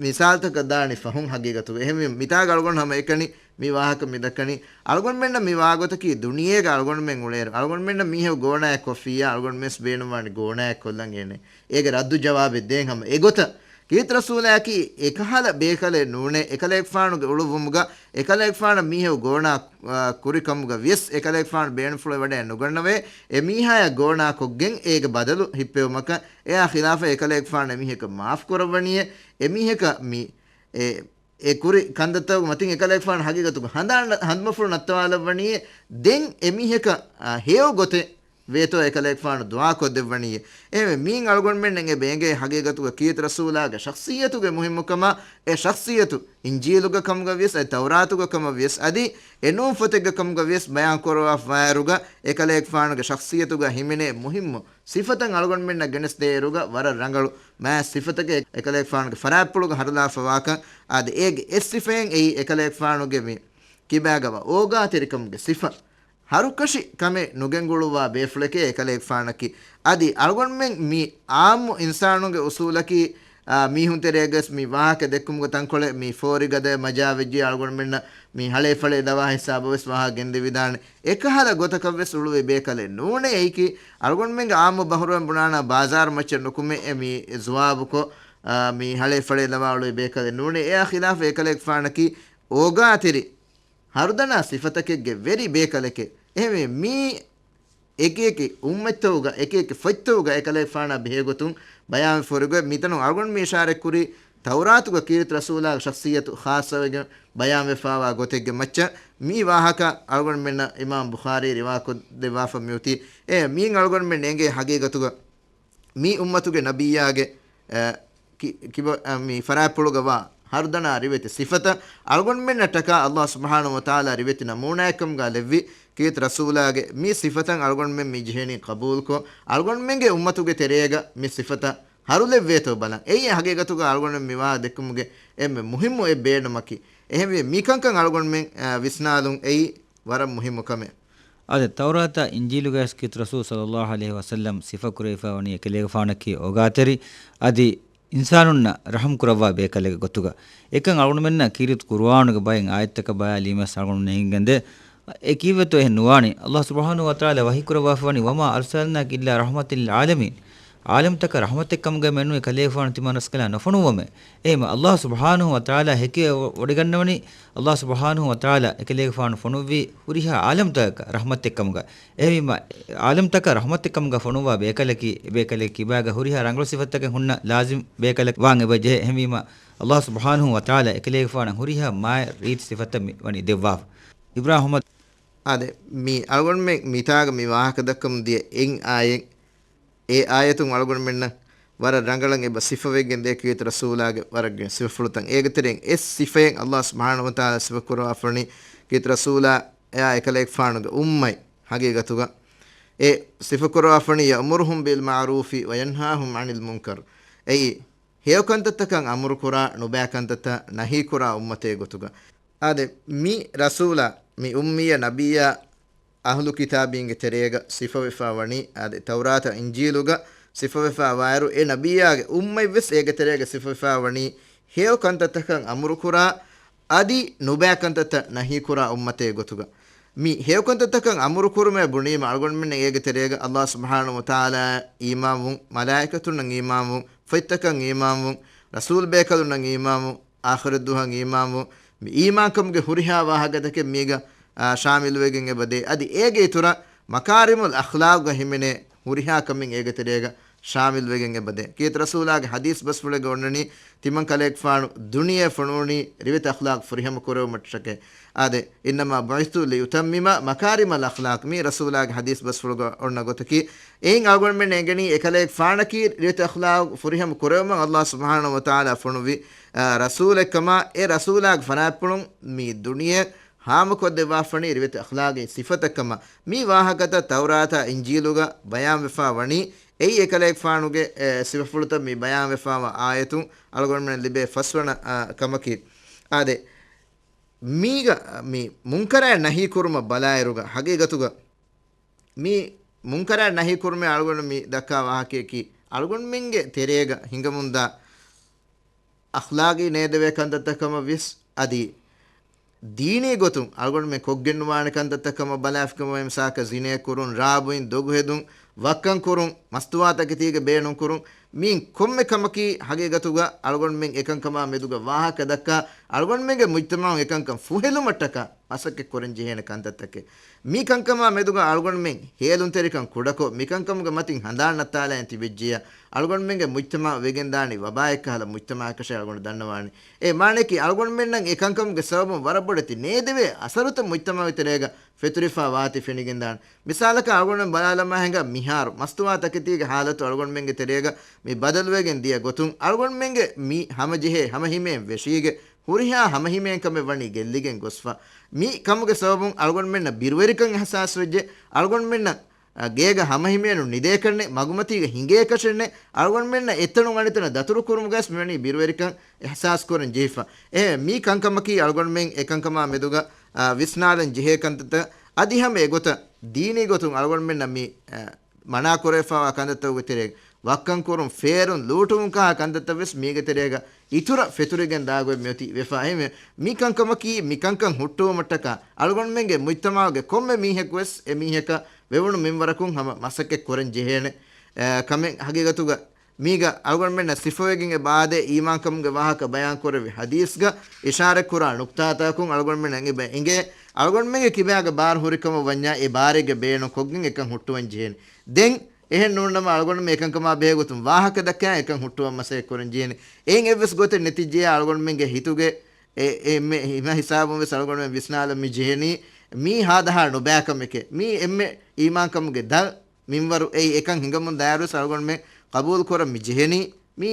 މިސާލުތަކަށް ދާނީ ފަހުން ހަގީގަތުގަ. އެހެންވީމަ، މިތާގަ އަޅުގަނޑު ހަމަ އެކަނި މި ވާހަކަ މި ދައްކަނީ. އަޅުގަނޑުމެންނަށް މި ވާގޮތަކީ ދުނިޔޭގަ އަޅުގަނޑުމެން އުޅޭއިރު، އަޅުގަނޑުމެންނަށް މީހެއް ގޯނާއެއް ކޮށްފިއްޔާ، އަޅުގަނޑުމެން ވެސް ބޭނުންވާނެ ގޯނާއެއް ކޮށްލަން އޭނެ. އޭގެ ރައްދު ޖަވާބެއް ދޭން ހަމަ އެގޮތަށް. ކީރިތި ރަސޫލާއަކީ އެކަހަލަ ބޭކަލެއް ނޫނޭ، އެކަލޭގެފާނުގެ އުޅުއްވުމުގަ، އެކަލޭގެފާނަށް މީހެއް ގޯނާ، އާ، ކުރި ކަމުގަ ވިޔަސް، އެކަލޭގެފާނު ބޭނުންފުޅު ވަޑައެއް ނުގަންނަވޭ، އެ މީހާޔަށް ގޯނާ ކޮށްގެން އޭގެ ބަދަލު ހިއްޕެވުމަކަށް. އެއާ ޚިލާފަށް އެކަލޭގެފާނު އެމީހަކަށް މާފު ކުރައްވަނީއޭ، އެމީހަކަށް މި، އެ، އެ ކުރި ކަންތައްތަކުގެ މަތިން އެކަލޭގެފާނު ހަގީގަތުގަ ހަނދާން، ހަނދުމަފުޅު ނައްތަވާލައްވަނީއޭ. ދެން އެމީހަކަށް، އާ، ހެޔޮ ގޮތެއް ވޭތޯ އެކަލޭގެފާނު ދުޢާ ކޮށްދެއްވަނީއޭ. އެހެންވެ، މީން އަޅުގަނޑުމެންނަށް އެބަ އެނގޭ ހަގީގަތުގަ ކީރިތި ރަސޫލާގެ ޝަޚްޞިއްޔަތުގެ މުހިއްމުކަމާ، އެ ޝަޚްޞިއްޔަތު އިންޖީލުގަ ކަމުގަ ވިޔަސް އަދި ތައުރާތުގަ ކަމަށް ވިޔަސް އަދި އެ ނޫން ފޮތެއްގަ ކަމުގަ ވިޔަސް ބަޔާން ކުރައްވާފައިވާއިރުގަ، އެކަލޭގެފާނުގެ ޝަޚްޞިއްޔަތުގަ ހިމެނޭ މުހިއްމު ސިފަތައް އަޅުގަނޑުމެންނަށް ގެނެސްދޭއިރުގަ ވަރަށް ރަނގަޅު މާތް ސިފަތަކެއް އެކަލޭގެފާނުގެ ފަރާތްޕުޅުގަ ހަރުލާފަވާކަން. އާދެ، އޭގެ އެއް ސިފައެއް އެއީ އެކަލޭގެފާނުގެ މި ކިބާގަވާ އޯގާތެރިކަމުގެ ސިފަ. ހަރުކަށި ކަމެއް ނުގެންގުޅުއްވާ ބޭފުޅެކޭ އެކަލޭގެފާނަކީ. އަދި އަޅުގަނޑުމެން މި އާއްމު އިންސާނުންގެ އުސޫލަކީ، އާ، މީހުން ތެރޭގަސް މި ވާހަކަ ދެއްކުމުގަ ތަންކޮޅެއް މި ފޯރި ގަދަޔަށް މަޖާވެއްޖެ އަޅުގަނޑުމެންނަށް މި ހަޅޭ ފަޅޭ ދަވާ ހިސާބަށް ވެސް ވާހަކަ ގެންދެވިދާނެ. އެކަހަލަ ގޮތަކަށް ވެސް އުޅުވި ބޭކަލެއް ނޫނޭ. އެއީކީ އަޅުގަނޑުމެންގެ އާއްމު ބަހުރުވަން ބުނާނަ ބާޒާރު މައްޗަށް ނުކުމެ އެ މި ޒުވާބުކޮށް، އާ، މި ހަޅޭ ފަޅޭ ދަވާ އުޅުވި ބޭކަލެއް ނޫނޭ. އެއާ ޚިލާފަށް އެކަލޭގެފާނަކީ އޯގާތެރި ހަރުދަނާ ސިފަތަކެއްގެ ވެރި ބޭކަލެކޭ. އެހެންވެ، މީ އެކިއެކި އުއްމަތްތަކުގަ، އެކިއެކި ފޮތްތަކުގަ އެކަލޭގެފާނާ ބެހޭގޮތުން ބަޔާންވެފަ ހުރިގޮތް. މިތަނުން އަޅުގަނޑު މި އިޝާރަތްކުރީ، ތައުރާތުގަ ކީރިތި ރަސޫލާގެ ޝަޚްޞިއްޔަތު ޚާއްޞަވެގެން ބަޔާންވެފަވާ ގޮތެއްގެ މައްޗަށް މި ވާހަކަ އަޅުގަނޑުމެންނަށް އިމާމް ބުޚާރީ ރިވާކޮށްދެއްވާފަ މިއޮތީ. އެ މީން އަޅުގަނޑުމެން އެނގޭ ހަގީގަތުގަ މި އުއްމަތުގެ ނަބިއްޔާގެ، އެ، ކި-، ކިބަ-، އަ، މި ފަރާތްޕުޅުގަ ވާ ހަރުދަނާ ރިވެތި ސިފަތައް އަޅުގަނޑުމެންނަށްޓަކާ އައްލާހު ސުބްޙާނަހު ވަތަޢާލާ ރިވެތި ނަމޫނާއެއްކަމުގަ ލެއްވި ކީރިތި ރަސޫލާގެ މި ސިފަތައް އަޅުގަނޑުމެން މި ޖެހެނީ ޤަބޫލުކޮށް، އަޅުގަނޑުމެންގެ އުއްމަތުގެ ތެރޭގަ މި ސިފަތައް ހަރުލެއްވޭތޯ ބަލަން. އެއީ ހަގީގަތުގަ އަޅުގަނޑުމެން މި ވާހަކަ ދެއްކުމުގެ އެންމެ މުހިއްމު އެއް ބޭނުމަކީ. އެހެންވެ، މިކަންކަން އަޅުގަނޑުމެން، އަ، ވިސްނާލުން އެއީ ވަރަށް މުހިއްމު ކަމެއް. އާދެ، ތައުރާތާ އިންޖީލުގައި ކީރިތި ރަސޫލު ޞައްލައްލާހު ޢަލައިހި ވަސައްލަމް ސިފަކުރެވިފައިވަނީ އެކަލޭގެފާނަކީ އޯގާތެރި، އަދި އިންސާނުންނަށް ރަޙުމް ކުރައްވާ ބޭކަލެއްގެ ގޮތުގަ. އެކަން އަޅުގަނޑުމެންނަށް ކީރިތި ޤުރުއާނުގެ ބައެއް އާޔަތްތަކަށް ބަލާލީމަސް އަޅުގަނޑު ނޭނގިގެންދޭ. އެ ކީއްވެތޯ އެހެން ނުވާނީ؟ އައްލާހު ސުބްޙާނަހު ވަތަޢާލާ ވަޙީ ކުރައްވާފަވަނީ، "وما أرسلناك إلا رحمة للعالمين." ޢާލަމްތަކަށް ރަޙްމަތެއްކަމުގައި މެނުވެ ކަލޭގެފާނު ތިމަން ރަސްކަލާ ނުފޮނުއްވަމޭ. އެހެންމަ އައްލާހު ސުބްޙާނަހު ވަތަޢާލާ ހެކިވެ ވޮޑިގަންނަވަނީ، އައްލާހު ސުބްޙާނަހު ވަތަޢާލާ އެކަލޭގެފާނު ފޮނުއްވީ ހުރިހާ ޢާލަމްތަކަކަށް ރަޙްމަތެއްކަމުގައި. އެހެންވީމަ، ޢާލަމްތަކަށް ރަޙްމަތެއްކަމުގަ ފޮނުއްވާ ބޭކަލަކީ، އެބޭކަލެއް ކިބާގަ ހުރިހާ ރަނގަޅު ސިފަތަކެއް ހުންނަ ލާޒިމް ބޭކަލެއް ވާން އެބަޖެހޭ. އެހެންވީމަ، އައްލާހު ސުބްޙާނަހު ވަތަޢާލާ އެކަލޭގެފާނަށް ހުރިހާ މާތް ރީތި ސިފަތައް މި ވަނީ ދެއްވާފަ. އިބްރާހިމް އާދެ، މި އަޅުގަނޑުމެން މިތާގަ މި ވާހަކަ ދައްކަމުން ދިޔަ އެއް އާޔަތް، އެ އާޔަތުން އަޅުގަނޑުމެންނަށް ވަރަށް ރަނގަޅަށް އެބަ ސިފަވެގެން ދޭ ކީރިތި ރަސޫލާގެ ވަރަށްގިނަ ސިފަފުޅުތައް. އޭގެ ތެރެއިން އެއް ސިފައެއް އައްލާހު ސުބްޙާނަހު ވަތަޢާލާ ސިފަކުރައްވާފަވަނީ ކީރިތި ރަސޫލާ އެއާ އެކަލޭގެފާނުގެ އުއްމަތް ހަގީގަތުގަ. އެ ސިފަކުރައްވާފަވަނީ، "يأمرهم بالمعروف وينهاهم عن المنكر." އެއީ، ހެޔޮ ކަންތައްތަކަށް އަމުރުކުރާ، ނުބައި ކަންތައްތައް ނަހީކުރާ އުއްމަތެއް ގޮތުގަ. އާދެ، މި ރަސޫލާ، މި އުއްމިއްޔަ ނަބިއްޔާ އަހުލު ކިތާބީންގެ ތެރޭގަ ސިފަވެފަ ވަނީ، އާދެ، ތައުރާތަށް އިންޖީލުގަ ސިފަވެފަ ވާއިރު، އެ ނަބިއްޔާގެ އުއްމަތްވެސް އޭގެ ތެރޭގަ ސިފަވެފަ ވަނީ، ހެޔޮ ކަންތައްތަކަށް އަމުރުކުރާ، އަދި ނުބައި ކަންތައްތައް ނަހީކުރާ އުއްމަތެއް ގޮތުގަ. މި ހެޔޮ ކަންތައްތަކަށް އަމުރުކުރުމޭ ބުނީމަ، އަޅުގަނޑުމެންނަށް އޭގެ ތެރޭގަ އައްލާހު ސުބްޙާނަހު ވަތަޢާލާއަށް އީމާންވުން، މަލާއިކަތުންނަށް އީމާންވުން، ފޮތްތަކަށް އީމާންވުން، ރަސޫލް ބޭކަލުންނަށް އީމާންވުން، އާޚިރަތްދުވަހަށް އީމާންވުން، މި އީމާންކަމުގެ ހުރިހާ ވާހަކަތަކެއް މީގަ، އާ، ޝާމިލުވެގެން އެބަދޭ. އަދި އޭގެ އިތުރަށް މަކާރިމުލް އަޚްލާގުގަ ހިމެނޭ ހުރިހާ ކަމެއް އޭގެ ތެރޭގަ ޝާމިލްވެގެން އެބަދޭ. ކީރިތި ރަސޫލާގެ ޙަދީޘް ބަސްފުޅެއްގަ އޮންނަނީ، ތިމަން ކަލޭގެފާނު ދުނިޔެ ފޮނުވުނީ ރިވެތި އަޚްލާގު ފުރިހަމަ ކުރެވުމަށްޓަކައި. އާދެ، "إنما بعثت لأتمم مكارم الأخلاق." މީ ރަސޫލާގެ ޙަދީޘް ބަސްފުޅުގަ އޮންނަ ގޮތަކީ. އެއިން އަޅުގަނޑުމެން އެނގެނީ އެކަލޭގެފާނަކީ ރިވެތި އަޚްލާގު ފުރިހަމަ ކުރެވުމަށް އައްލާހު ސުބްޙާނަހު ވަތަޢާލާ ފޮނުއްވި، އާ، ރަސޫލެއްކަމާ، އެ ރަސޫލާގެ ފަރާތްޕުޅުން މި ދުނިޔެ ހާމަކޮށްދެއްވާފަނީ ރިވެތި އަޚްލާގީ ސިފަތައްކަމަށް. މި ވާހަކަތައް ތައުރާތާ އިންޖީލުގަ ބަޔާންވެފާ ވަނީ، އެއީ އެކަލޭގެފާނުގެ، އެ، ސިފަފުޅުތައް މި ބަޔާންވެފާވާ އާޔަތުން އަޅުގަނޑުމެން ލިބޭ ފަސްވަނަ، އަ، ކަމަކީ. އާދެ، މީގަ މި މުންކަރާތް ނަހީ ކުރުމަށް ބަލާއިރުގަ ހަގީގަތުގަ މި މުންކަރާތް ނަހީ ކުރުމޭ އަޅުގަނޑު މި ދައްކާ ވާހަކަޔަކީ، އަޅުގަނޑުމެންގެ ތެރޭގަ ހިނގަމުންދާ އަޚްލާގީ ނޭދެވޭ ކަންތައްތައް ކަމަށް ވިޔަސް، އަދި ދީނީ ގޮތުން އަޅުގަނޑުމެން ކޮށްގެންނުވާނެ ކަންތައްތައް ކަމަށް ބަލާފިކަމަށް މިސާލަކަށް ޒިނޭ ކުރުން، ރާ ބުއިން، ދޮގު ހެދުން، ވައްކަން ކުރުން، މަސްތުވާތަކެތީގެ ބޭނުން ކުރުން، މިއިން ކޮންމެ ކަމަކީ ހަގީގަތުގަ އަޅުގަނޑުމެން އެކަންކަމާ މެދުގަ ވާހަކަ ދައްކާ، އަޅުގަނޑުމެންގެ މުޖްތަމަޢުން އެކަންކަން ފުހެލުމަށްޓަކާ މަސައްކަތް ކުރަން ޖެހޭނެ ކަންތައްތަކެއް. މި ކަންކަމާ މެދުގަ އަޅުގަނޑުމެން ހޭލުންތެރިކަން ކުޑަކޮށް، މިކަންކަމުގެ މަތިން ހަނދާން ނައްތާލައިން ތިބެއްޖިއްޔާ، އަޅުގަނޑުމެންގެ މުޖްތަމަޢަށް ވެގެންދާނީ ވަބާއެއްކަހަލަ މުޖްތަމަޢަކަށޭ އަޅުގަނޑު ދަންނަވާނީ. އެ މާނަޔަކީ އަޅުގަނޑުމެންނަށް އެ ކަންކަމުގެ ސަބަބުން ވަރަށް ބޮޑެތި ނޭދެވޭ އަސަރުތައް މުޖްތަމަޢުގެ ތެރޭގަ ފެތުރިފާ ވާތީ ފެނިގެންދާނެ. މިސާލަކަށް އަޅުގަނޑުމެން ބަލާލަމާ ހިނގާ މިހާރު މަސްތުވާ ތަކެތީގެ ހާލަތު އަޅުގަނޑުމެންގެ ތެރޭގަ މި ބަދަލުވެގެން ދިޔަ ގޮތުން އަޅުގަނޑުމެންގެ މި ހަމަޖެހޭ ހަމަހިމޭން ވެށީގެ ހުރިހާ ހަމަހިމޭންކަމެއް ވަނީ ގެއްލިގެން ގޮސްފަ. މި ކަމުގެ ސަބަބުން އަޅުގަނޑުމެންނަށް ބިރުވެރިކަން އިހްސާސްވެއްޖެ. އަޅުގަނޑުމެންނަށް އަ، ގޭގަ ހަމަހިމޭނުން ނިދޭކަށްނެއް، މަގުމަތީގަ ހިނގޭކަށެއްނެއް، އަޅުގަނޑުމެންނަށް އެތަނުން އަނެއްތަނަށް ދަތުރުކުރުމުގައިސް މިވަނީ ބިރުވެރިކަން އިހްސާސްކުރަން ޖެހިފަ. އެ، މި ކަންކަމަކީ އަޅުގަނޑުމެން އެކަންކަމާ މެދުގަ، އަ، ވިސްނާލަން ޖެހޭ ކަންތައްތައް. އަދި ހަމަ އެގޮތަށް ދީނީ ގޮތުން އަޅުގަނޑުމެންނަށް މި، އަ، މަނާކުރެވިފައިވާ ކަންތައްތަކުގެ ތެރޭގަ ވައްކަން ކުރުން، ފޭރުން، ލޫޓުވުން ކަހާ ކަންތައްތައް ވެސް މީގެ ތެރޭގަ އިތުރަށް ފެތުރިގެން ދާގޮތް މިއޮތީ ވެފަ. އެހެންވެ، މި ކަންކަމަކީ މި ކަންކަން ހުއްޓުވުމަށްޓަކާ އަޅުގަނޑުމެންގެ މުޖްތަމަޢުގެ ކޮންމެ މީހަކު ވެސް އެ މީހަކަށް ވެވުނު މިންވަރަކުން ހަމަ މަސައްކަތް ކުރަން ޖެހޭނެ، އެ، ކަމެއް. ހަގީގަތުގަ މީގަ އަޅުގަނޑުމެންނަށް ސިފަވެގެން އެބަ އާދޭ، އީމާންކަމުގެ ވާހަކަ ބަޔާންކުރެއްވި ޙަދީޘްގަ އިޝާރަތްކުރާ ނުކްތާތަކުން އަޅުގަނޑުމެންނަށް އެބަ އެނގޭ، އަޅުގަނޑުމެންގެ ކިބާގަ ބާރު ހުރިކަމަށް ވަންޏާ އެ ބާރެއްގެ ބޭނުން ކޮށްގެން އެކަން ހުއްޓުވަން ޖެހޭނެ. ދެން އެހެން ނޫންނަމަ އަޅުގަނޑުމެން އެކަންކަމާ ބެހޭ ގޮތުން ވާހަކަ ދައްކާ އެކަން ހުއްޓުވަން މަސައްކަތް ކުރަން ޖެހޭނެ. އެއިން އެއްވެސް ގޮތެއް ނެތިއްޖެޔާ އަޅުގަނޑުމެންގެ ހިތުގެ އެ، އެ އެންމެ ހިމަ ހިސާބުން ވެސް އަޅުގަނޑުމެން ވިސްނާލަން މި ޖެހެނީ މީ ހާދަހާ ނުބައިކަމެކޭ. މީ އެންމެ އީމާންކަމުގެ ދަށް މިންވަރު. އެއީ އެކަން ހިނގަމުން ދާއިރުވެސް އަޅުގަނޑުމެން ޤަބޫލު ކުރަން މި ޖެހެނީ މީ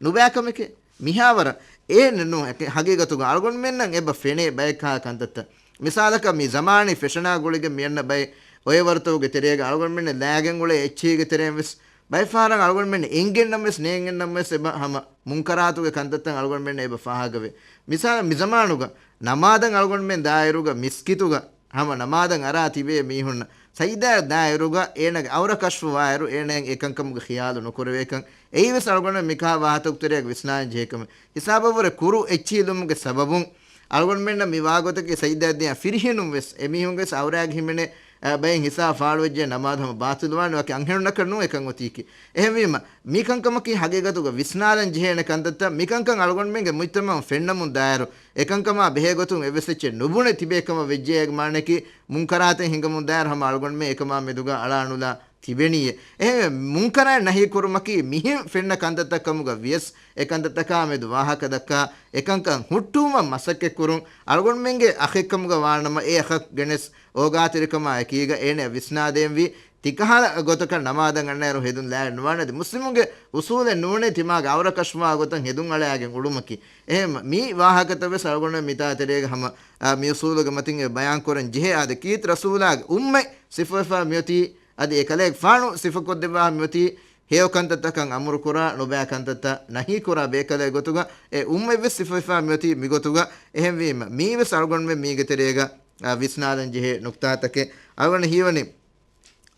ނުބައިކަމެކޭ. މިހާވަރަށް އެހެނެއް ނޫން. އެކެ-، ހަގީގަތުގަ އަޅުގަނޑުމެންނަށް އެބަ ފެނޭ ބައެއްކާ ކަންތައްތައް. މިސާލަކަށް މި ޒަމާނީ ފެޝަނާ ގުޅިގެން މިއަންނަ ބައެއް އޮއެވަރުތަކުގެ ތެރޭގަ އަޅުގަނޑުމެންނަށް ލާގެން އުޅޭ އެއްޗެހީގެ ތެރެއިން ވެސް ބައެއް ފަހަރަށް އަޅުގަނޑުމެން އެނގެންނަމަވެސް ނޭނގެންނަމަވެސް އެބަ ހަމަ މުންކަރާތުގެ ކަންތައްތައް އަޅުގަނޑުމެންނަށް އެބަ ފާހަގަވޭ. މިސާލަށް މިޒަމާނުގަ ނަމާދަށް އަޅުގަނޑުމެން ދާއިރުގަ މިސްކިތުގަ ހަމަ ނަމާދަށް އަރާ ތިބޭ މީހުންނަށް ސަޖިދާއަށް ދާއިރުގަ އޭނާގެ އައުރަ ކަޝްފުވާއިރު އޭނާއަށް އެކަންކަމުގެ ޚިޔާލު ނުކުރެވޭކަން. އެއީވެސް އަޅުގަނޑުމެން މިކަހަލަ ވާހަކަތަކުގެ ތެރެއަށް ވިސްނާލަން ޖެހޭ ކަމެއް. ހިސާބަށްވުރެ ކުރު އެއްޗިހިލުމުގެ ސަބަބުން އަޅުގަނޑުމެންނަށް މި ވާގޮތަކީ ސަޖިދާއަށް ދިޔަ ފިރިހެނުން ވެސް އެމީހުންގެ ވެސް އައުރާގެ ހިމެނޭ، އަ، ބައެއް ހިސާބަށް ފާޅުވެއްޖެ ނަމާދު ހަމަ ބާޠިލުވާނެ. ވަކި އަންހެނުންނަކަށް ނޫން އެކަން އޮތީކީ. އެހެންވީމަ، މި ކަންކަމަކީ ހަގީގަތުގަ ވިސްނާލަން ޖެހޭނެ ކަންތައްތައް. މިކަންކަން އަޅުގަނޑުމެންގެ މުޖްތަމަޢުން ފެންނަމުން ދާއިރު، އެކަންކަމާ ބެހޭ ގޮތުން އެއްވެސް އެއްޗެއް ނުބުނެ ތިބޭ ކަމަށް ވެއްޖެ. އޭގެ މާނައަކީ މުންކަރާތެއް ހިނގަމުން ދާއިރު ހަމަ އަޅުގަނޑުމެން އެކަމާ މެދުގަ އަޅާ ނުލާ ތިބެނީއޭ. އެހެންވެ، މުންކަރާތް ނަހީ ކުރުމަކީ މިހެން ފެންނަ ކަންތައްތައް ކަމުގަ ވިޔަސް، އެ ކަންތައްތަކާ މެދު ވާހަކަ ދައްކާ، އެކަންކަން ހުއްޓުވުމަށް މަސައްކަތްކުރުން. އަޅުގަނޑުމެންގެ އަޚެއްކަމުގަ ވާނަމަ، އެ އަޚަށް ގެނެސް އޯގާތެރިކަމާ އެކީގަ އޭނަ ވިސްނާދޭންވީ، ތިކަހަލަ ގޮތަކަށް ނަމާދަށް އަންނައިރު ހެދުން ލާގެން ނުވާނެ. އަދި މުސްލިމުންގެ އުސޫލެއް ނޫނޭ ތިމާގެ އައުރަ ކަޝްފުވާ ގޮތަށް ހެދުން އަޅައިގެން އުޅުމަކީ. އެހެން މި ވާހަކަތައް ވެސް އަޅުގަނޑު މިތާ ތެރޭގަ ހަމަ، އާ، މި އުސޫލުގެ މަތިން އެ ބަޔާން ކުރަން ޖެހޭ. އާދެ، ކީރިތި ރަސޫލާގެ އުއްމަތް ސިފަވެފާ މިއޮތީ، އަދި އެކަލޭގެފާނު ސިފަކޮށްދެއްވާ މިއޮތީ، ހެޔޮ ކަންތައްތަކަށް އަމުރުކުރާ، ނުބައި ކަންތައްތައް ނަހީކުރާ ބޭކަލެއް ގޮތުގަ، އެ އުއްމަތްވެސް ސިފަވެފާ މިއޮތީ މިގޮތުގަ. އެހެންވީމަ، މީވެސް އަޅުގަނޑުމެން މީގެ ތެރޭގަ، އާ، ވިސްނާލަން ޖެހޭ ނުކްތާތަކެއް. އަޅުގަނޑު ހީވަނީ،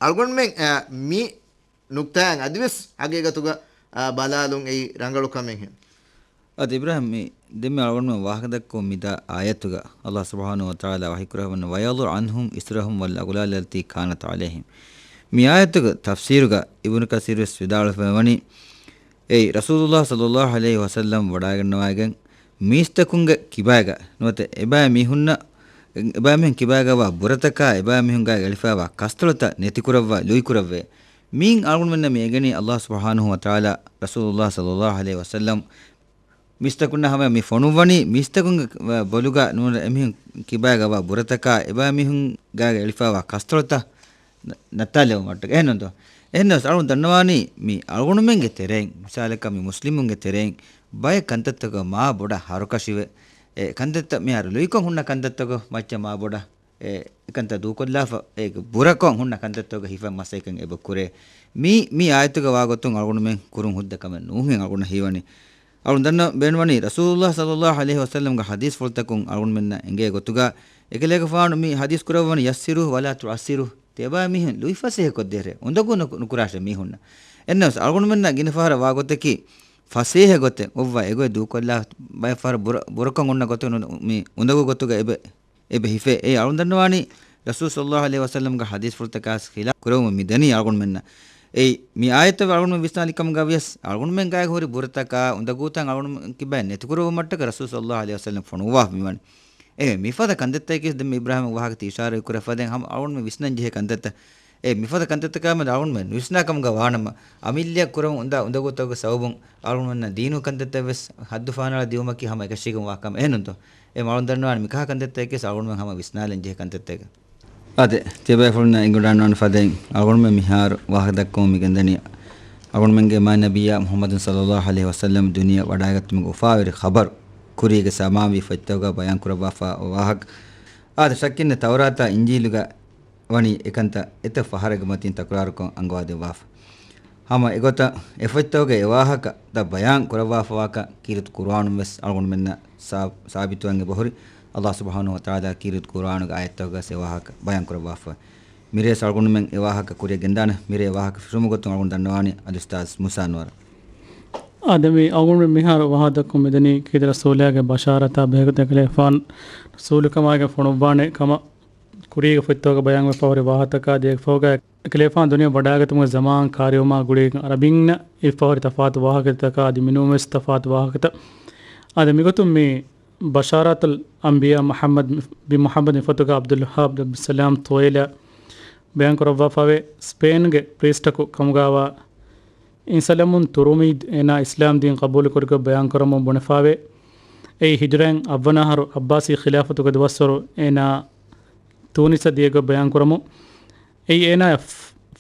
އަޅުގަނޑުމެން، އާ، މި ނުކްތާއަށް އަދިވެސް ހަގީގަތުގަ، އާ، ބަލާލުން އެއީ ރަނގަޅު ކަމެއްހެން. އަދި އިބްރާހިމް، މި ދެންމެ އަޅުގަނޑުމެން ވާހަކަދައްކަމުން މިދާ އާޔަތުގަ އައްލާހު ސުބްޙާނަހު ވަތަޢާލާ ވަޙީކުރައްވަނީ، "وَيَضَعَ عَنْهُمْ إِصْرَهُمْ وَالْأَغْلَالَ الَّتِي كَانَتْ عَلَيْهِمْ." މި އާޔަތުގެ ތަފްސީރުގަ އިބްނު ކަސީރުވެސް ވިދާޅުވެފައިވަނީ، އެއީ، ރަސޫލުއްލާހި ޞައްލައްލާހު ޢަލައިހި ވަސައްލަމް ވަޑައިގަންނަވައިގެން މީސްތަކުންގެ ކިބާގަ ނުވަތަ އެބައިމީހުންނަށް، އެބައިމީހުން ކިބާގަވާ ބުރަތަކާ އެބައިމީހުންގާ އެޅިފައިވާ ކަސްތޮޅުތައް ނެތިކުރައްވާ ލުއިކުރައްވައޭ. މިއިން އަޅުގަނޑުމެންނަށް މި އެނގެނީ އައްލާހު ސުބްޙާނަހު ވަތަޢާލާ ރަސޫލުއްލާހި ޞައްލައްލާހު ޢަލައިހި ވަސައްލަމް މީސްތަކުންނާ ހަމަޔަށް މި ފޮނުއްވަނީ މީސްތަކުންގެ ބޮލުގަ ނޫން އެމީހުން ކިބާގަވާ ބުރަތަކާ އެބައިމީހުންގާ އެޅިފައިވާ ކަސްތޮޅުތައް ނަ-، ނައްތާލެވުމަށްޓަކައި. އެހެންނޫންތޯ؟ އެހެންނަމަވެސް އަޅުގަނޑު ދަންނަވާނީ މި އަޅުގަނޑުމެންގެ ތެރެއިން، މިސާލަކަށް މި މުސްލިމުންގެ ތެރެއިން ބައެއް ކަންތައްތަކަށް މާ ބޮޑަށް ހަރުކަށިވެ، އެ ކަންތައްތައް މިހާރު ލުއިކޮށް ހުންނަ ކަންތައްތަކުގެ މައްޗަށް މާ ބޮޑަށް އެ ކަންތައް ދޫކޮށްލާފަ، އޭގެ ބުރަކޮށް ހުންނަ ކަންތައްތަކުގަ ހިފަން މަސައްކަތް އެބަ ކުރޭ. މީ، މި އާޔަތުގަ ވާގޮތުން އަޅުގަނޑުމެން ކުރުން ހުއްދަ ކަމެއް ނޫންހެން އަޅުގަނޑަށް ހީވަނީ. އަޅުގަނޑު ދަންނަ ބޭނުންވަނީ، ރަސޫލުއްލާހި ޞައްލައްލާހު ޢަލައިހި ވަސައްލަމްގެ ޙަދީޘްފުޅުތަކުން އަޅުގަނޑުމެންނަށް އެނގޭ ގޮތުގަ، އެކަލޭގެފާނު މި ޙަދީޘް ކުރައްވަނީ، "يَسِّرُوا وَلَا تُعَسِّرُوا." ތިޔަބައިމީހުން ލުއިފަސޭހަކޮށްދޭށޭ، އުނދަގޫ ނު-، ނުކުރާށޭ މީހުންނަށް. އެހެންނަމަވެސް އަޅުގަނޑުމެންނަށް ގިނަ ފަހަރަށް ވާގޮތަކީ، ފަސޭހަ ގޮތެއް އޮއްވާ އެގޮތް ދޫކޮށްލާ ބައެއް ފަހަރަށް ބުރަ-، ބުރަކޮށް ހުންނަ ގޮތެއް ނު-، މި އުނދަގޫ ގޮތުގަ އެބަ އެބަ ހިފޭ. އެ އަޅުގަނޑު ދަންނަވާނީ، ރަސޫލު ޞައްލައްލާހު ޢަލައިހި ވަސައްލަމްގެ ޙަދީޘްފުޅުތަކާ ޚިލާފް ކުރެވުމަށް މިދަނީ އަޅުގަނޑުމެންނަށް. އެއީ، މި އާޔަތަށް އަޅުގަނޑުމެން ވިސްނާލި ކަމުގަ ވިޔަސް، އަޅުގަނޑުމެން ގާގެ ހުރި ބުރަތަކާ އުނދަގޫތައް އަޅުގަނޑުމެން ކިބައިން ނެތިކުރެއްވުމަށްޓަކަ ރަސޫލު ޞައްލައްލާހު ޢަލައިހި ވަސައްލަމް ފޮނުއްވާފަ މިވަނީ. އެ މިފަދަ ކަންތައްތަކެސް ދެން އިބްރާހިމް ވާހަކަ ތި އިޝާރާތް ކުރެފަ ދެން ހަމަ އަޅުގަނޑުމެން ވިސްނަން ޖެހޭ ކަންތައްތައް. އެ މިފަދަ ކަންތައްތަކާ މެދު އަޅުގަނޑުމެން ނުވިސްނާ ކަމުގަ ވާނަމަ، އަމިއްލައަށް ކުރަމުން އުނދާ އުނދަގޫތަކުގެ ސަބަބުން އަޅުގަނޑުމެންނަށް ދީނު ކަންތައްތައް ވެސް ހައްދު ފަހަނައަޅާ ދިއުމަކީ ހަމަ އެކަށީގެން ވާ ކަމެއް އެހެންނޫންތޯ؟ އެ އަޅުގަނޑު ދަންނަވާނީ މިކަހަލަ ކަންތައްތަކެސް އަޅުގަނޑުމެން ހަމަ ވިސްނާލަން ޖެހޭ ކަންތައްތަކެއް. އާދެ، ތިޔަބޭފުޅުންނަށް އެނގިވަޑައިގަންނަވާނެ ފަދައިން، އަޅުގަނޑުމެން މިހާރު ވާހަކަދައްކަމުން މިގެންދަނީ، އަޅުގަނޑުމެންގެ މާތް ނަބިއްޔާ މުޙައްމަދު ޞައްލައްލާހު ޢަލައިހި ވަސައްލަމް ދުނިޔެ ވަޑައިގަތުމުގެ އުފާވެރި ޚަބަރު ކުރީގެ ސަމާވީ ފޮތްތަކުގަ ބަޔާންކުރައްވާފަ ވާހަކަ. އާދެ، ޝައްކެއްނެތް ތައުރާތާ އިންޖީލުގަ ވަނީ އެކަންތައް އެތައް ފަހަރެއްގެ މަތިން ތަކުރާރުކޮށް އަންގަވާދެއްވާފަ. ހަމަ އެގޮތަށް އެ ފޮތްތަކުގަ އެ ވާހަކަ ދަ ބަޔާން ކުރައްވާފަވާކަން ކީރިތި ޤުރުއާނުން ވެސް އަޅުގަނޑުމެންނަށް ސާ-، ސާބިތުވާން އެބަހުރި. އައްލާހު ސުބްޙާނަހު ވަތަޢާލާ ކީރިތި ޤުރުއާނުގެ އާޔަތްތަކުގަ ވެސް އެ ވާހަކަ ބަޔާން ކުރައްވާފަ. މިރޭ ވެސް އަޅުގަނޑުމެން އެ ވާހަކަ ކުރިއަށް ގެންދާނެ. މިރޭ ވާހަކަ ފެށުމުގެ ގޮތުން އަޅުގަނޑު ދަންނަވާނީ އަލްއުސްތާޛު މޫސާ އަންވަރު. އާދެ، މި އަޅުގަނޑުމެން މިހާރު ވާހަކަދައްކަމުން މިދަނީ ކީރިތި ރަސޫލާގެ ބަޝާރަތާ ބެހޭގޮތަށް އެކަލޭފާނު ރަސޫލުކަމާގެން ފޮނުއްވާނެ ކަމަށް ކުރީގެ ފޮތްތަކުގަ ބަޔާންވެފަ ހުރި ވާހަކަތަކާ ދިޔަފަހުގަ އެކަލޭފާނު ދުނިޔެ ވަޑައިގަތުމުގެ ޒަމާން ކާރިއުމާ ގުޅި އަރަބިންނަށް އިފަހުރި ތަފާތު ވާހަކަތަކާ އަދި މިނޫންވެސް ތަފާތު ވާހަކަތައް. އާދެ، މިގޮތުން މި ބަޝާރަތުލް އަންބިޔާ މުޙައްމަދު ބި މުޙައްމަދު މި ފޮތުގަ ޢަބްދުލް ވައްހާބް ޢަބްދުއްސަލާމް ތުވައިލާ ބަޔާންކުރައްވާފަވޭ. ސްޕޭންގެ ޕްރީސްޓަކު ކަމުގަވާ އިންސަލަމުން ތުރުމީދު އޭނާ އިސްލާމް ދީން ޤަބޫލުކުރިގޮތް ބަޔާންކުރަމުން ބުނެފާވޭ. އެއީ ހިޖުރައިން އަށްވަނަ އަހަރު ޢައްބާސީ ޚިލާފަތުގެ ދުވަސްވަރު އޭނާ ތޫނިސަށް ދިޔަގޮތް ބަޔާންކުރަމުން. އެއީ އޭނާ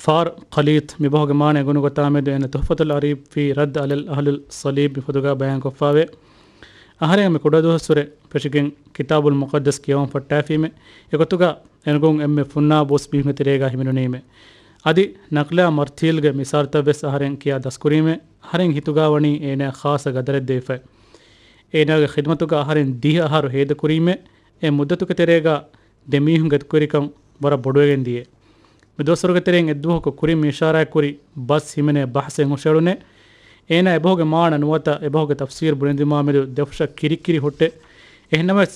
ފާރް ޚަލީޠް މިބަހުގެ މާނަ އެނގުނު ގޮތާ މެދު އޭނާ ތުޙްފަތުލް ޢަރީފް ފީ ރައްދު ޢަލަލް އަހްލުލް ޞަލީބް މި ފޮތުގަ ބަޔާންކޮށްފާވޭ. އަހަރެން މި ކުޑަދުވަސްވަރެއް ފެށިގެން ކިތާބުލް މުޤައްދަސް ކިޔަވަން ފައްޓާފީމެ. އެގޮތުގަ އެނގުން އެންމެ ފުންނާ ބޯސް މީހުންގެ ތެރޭގަ ހިމެނުނީމެ. އަދި ނަޤްލާ މަރްތީލްގެ މިސާލުތައް ވެސް އަހަރެން ކިޔާ ދަސްކުރީމެ. އަހަރެން ހިތުގަ ވަނީ އޭނާ ޚާއްޞަ ގަދަރެއް ދެވިފައި. އޭނާގެ ޚިދުމަތުގަ އަހަރެން ދިހަ އަހަރު ހޭދަކުރީމެ. އެ މުއްދަތުގެ ތެރޭގަ ދެ މީހުންގެ އަތުކެރިކަން ވަރަށް ބޮޑުވެގެން ދިޔަ. މި ދުވަސްވަރުގެ ތެރެއިން އެއްދުވަހަކު ކުރިން މި އިޝާރާތްކުރި ބަސް ހިމެނޭ ބަހްސެއް ހުށައެޅުނޭ. އޭނާ އެބަހުގެ މާނަ ނުވަތަ އެބަހުގެ ތަފްސީރު ބުނެދިނުމާ މެދު ދެފުށަށް ކިރިކިރި ހުއްޓޭ. އެހެންނަމަވެސް،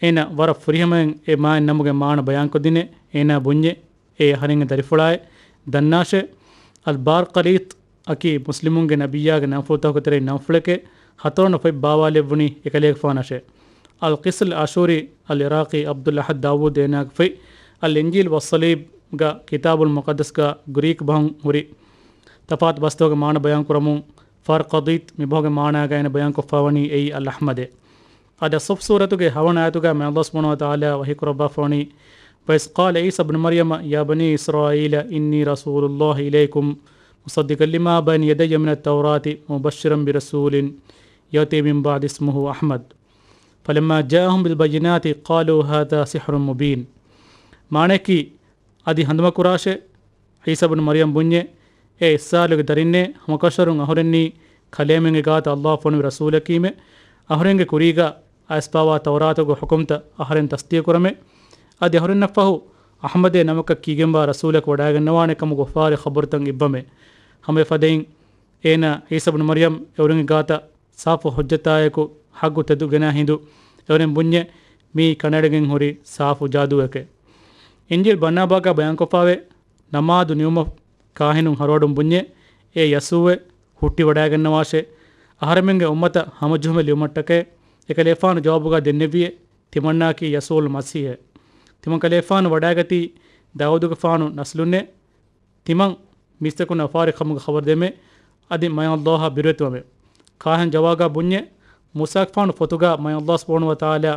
އޭނާ ވަރަށް ފުރިހަމައިން އެ މާތް ނަމުގެ މާނަ ބަޔާންކޮށްދިނޭ. އޭނާ ބުންޏޭ، އޭ އަހަރެންގެ ދަރިފުޅާއޭ. ދަންނާށޭ، އަލްބާރް ޤަލީޠް އަކީ މުސްލިމުންގެ ނަބިއްޔާގެ ނަންފުޅުތަކުގެ ތެރެއިން ނަންފުޅެކޭ. ހަތަރުވަނަ ފޮތް ބާވާލެއްވުނީ އެކަލޭގެފާނަށޭ. އަލްޤިޞް އަލް އާޝޫރީ އަލް ޢިރާޤީ ޢަބްދުލް އަޙަދް ދާވޫދު އޭނާގެ ފޮތް އަލް އިންޖީލް ވައްޞަލީބްގަ ކިތާބުލް މުޤައްދަސްގަ ގްރީކް ބަހުން ހުރި ތަފާތު ބަސްތަކުގެ މާނަ ބަޔާންކުރަމުން، ފާރް ޤަލީޠް މިބަހުގެ މާނައިގަ އޭނަ ބަޔާންކޮށްފަވަނީ އެއީ އަލް އަޙްމަދޭ. އަދި ޞައްފް ސޫރަތުގެ ހަވަނަ އާޔަތުގަ މި އަލްލާހު ސުބްޙާނަހު ވަތަޢާލާ ވަޙީކުރައްވާފަވަނީ، وإذ قال عيسى ابن مريم يا بني إسرائيل إني رسول الله إليكم مصدقا لما بين يدي من التوراة ومبشرا برسول يأتي من بعدي اسمه أحمد فلما جاءهم بالبينات قالوا هذا سحر مبين. މާނައަކީ، އަދި ހަނދުމަކުރާށޭ، ޢީސާ ބުނު މަރްޔަމް ބުންޏޭ، އޭ އިސްރާއީލުގެ ދަރިންނޭ، ހަމަކަށަވަރުން އަހުރެންނީ ކަލޭމެންގެ ގާތަށް އަލްލާހު ފޮނުވި ރަސޫލަކީމެ، އަހުރެންގެ ކުރީގަ އައިސްފާވާ ތައުރާތުގެ ޙުކުމްތައް އަހަރެން ތަޞްދީޤުކުރަމޭ. އަދި އަހުރެންނަށްފަހު އަޙްމަދޭ ނަމަކަށް ކީގެންވާ ރަސޫލަކު ވަޑައިގަންނަވާނެ ކަމުގެ އުފާވެރި ޚަބަރުތައް އިއްވަމޭ. ހަމަ އެފަދައިން އޭނާ ޢީސާ ބުނު މަރްޔަމް އެއުރެންގެ ގާތަށް ސާފު ޙުއްޖަތާއެކު ޙައްޤު ތެދު ގެނާ ހިނދު އެއުރެން ބުންޏޭ، މިއީ ކަނޑައެޅިގެން ހުރި ސާފު ޖާދޫއެކޭ. އިންޖީލް ބަންނާ ބަހަކާ ބަޔާންކޮށްފާވޭ، ނަމާދު ނިމުމަށް ކާހިނުން ހަރޯޑުން ބުންޏޭ، އޭ ޔަސޫއޭ، ހުއްޓިވަޑައިގަންނަވާށޭ، އަހަރެމެންގެ އުއްމަތަށް ހަމަޖެހުމެއް ލިބުމަށްޓަކައި. އެކަލޭފާނު ޖަވާބުގަ ދެންނެވިއޭ، ތިމަންނާއަކީ ޔަސޫލް މަސީޙޭ. ތިމަންކަލޭފާނު ވަޑައިގަތީ ދާއޫދުގެފާނު ނަސްލުންނޭ. ތިމަން މީސްތަކުންނަށް އުފާވެރި ކަމުގެ ޚަބަރު ދެމޭ، އަދި މާތް އަލްލާހާ ބިރުވެތިވަމޭ. ކާހިން ޖަވާބުގަ ބުންޏޭ، މޫސާގެފާނު ފޮތުގަ މާތް އަލްލާހު ސުބްޙާނަހު ވަތަޢާލާ